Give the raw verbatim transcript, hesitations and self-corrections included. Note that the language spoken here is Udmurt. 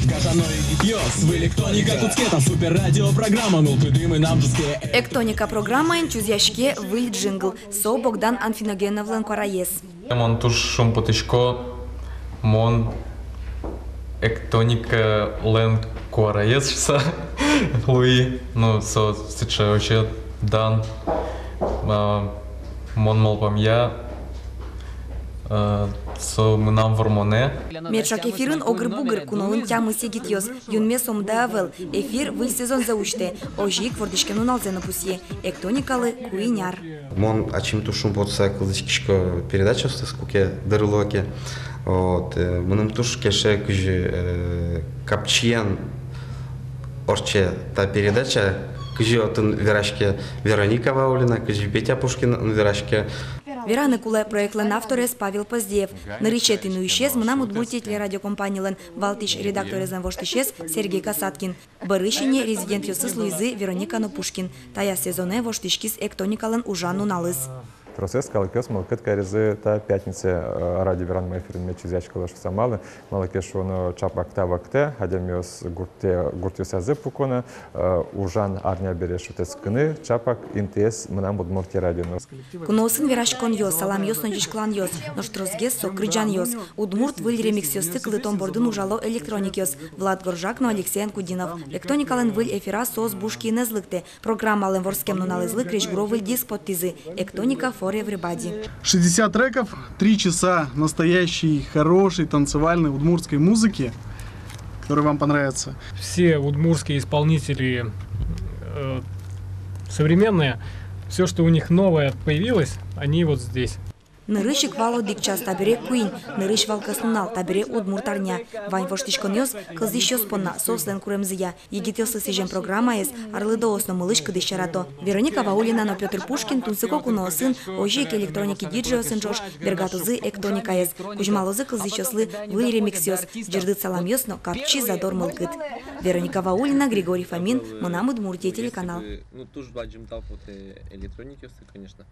Гажано егитъёс, выль «Эктоника» кутске та супер радиопрограмма, нуллыдымы нам ӝутске. «Эктоника» программаын чузъяське выль джингл, со Богдан Анфиногеновлэн куараез. Мон туж шумпотӥсько, мон «Эктоникалэн» куараез шуыса луи. Ну, со сыӵе вообще дан. А, мон малпамъя, а, со мынам вормонэ. Меӵак эфирын «Огыр-бугыр», куноын тямыс егитъёс. Юнме сомында ӧвӧл, эфир выль сезонзэ усьтэ. Озьы ик вордӥськем нуналзэ но пусъе. «Эктоникалы» куинь ар. Мон ачим туж шумпотыса кылзӥськисько передачаосты, куке дыр луэ ке. Вот, э, мыным туж кельше, кызьы, э, капчиен ортче та передача, кызьы отын вераське Вероника Ваулина, кызьы Петя Пушкин отын вераське. Вераны кулэ, проектлэн авторез Павел Поздеев. Нырысетӥ нуисез «Мынам Удмуртие» телерадиокомпанилэн валтӥсь редакторезлэн воштӥсез Сергей Касаткин. Бӧрысь ини резидентъёсыз луизы Вероника но Пушкин. Таяз сезонэ воштӥськиз «Эктоникалэн» ужан нуналыз. Тросэз калыкъёс мылкыд каризы та пятницае, э, радио веранмы эфирын мед чузъяськылоз шуыса. Малы, малы ке шуоно, чапак та вакытэ адямиос гуртэ, гуртъёсазы пуко но, э, ужан арня бере шутэтскыны чапак интыез «Мынам Удмуртие» радио но. Куноосын вераськонъёс, саламъёс но ӟечкыланъёс, нош тросгес со кырӟанъёс. Удмурт выль ремиксъёсты кылдытон бордын ужало электроникъёс Влад Горжак но Алексей Анкудинов. «Эктоникалэн» выль эфираз соос буш киынэз лыктэ. Программалэн вордскем нуналэзлы крезьгуро выль диск поттӥзы: «Эктоника for everybody». Шестьдесят треков, три часа настоящей, хорошей, танцевальной удмуртской музыки, которая вам понравится. Все удмуртские исполнители, э, современные, всё, что у них новое появилось, они вот здесь. Нырысь ик вал одӥг час, табере куинь, нырысь вал кӧснунал, табере удмурт арня. Вань воштӥськонъёс кылзӥсьёс понна, соослэн куремзыя. Егитъёслы сӥзем программаез арлыдоос но мылысь-кыдысь ярато. Вероника Ваулина но Пётр Пушкин тунсыко куноосын, озьы ик электроника диджейёсын ӵош бергатозы «Эктоникаез». Кузьмалозы кылзӥсьёслы выль ремиксъёс, ӟырдыт саламъёс но капчи задор мылкыд. Вероника Ваулина, Григорий Фомин, «Мынам Удмуртие» телеканал. Ну, туж бадӟым тау потэ электроникаослы, конечно.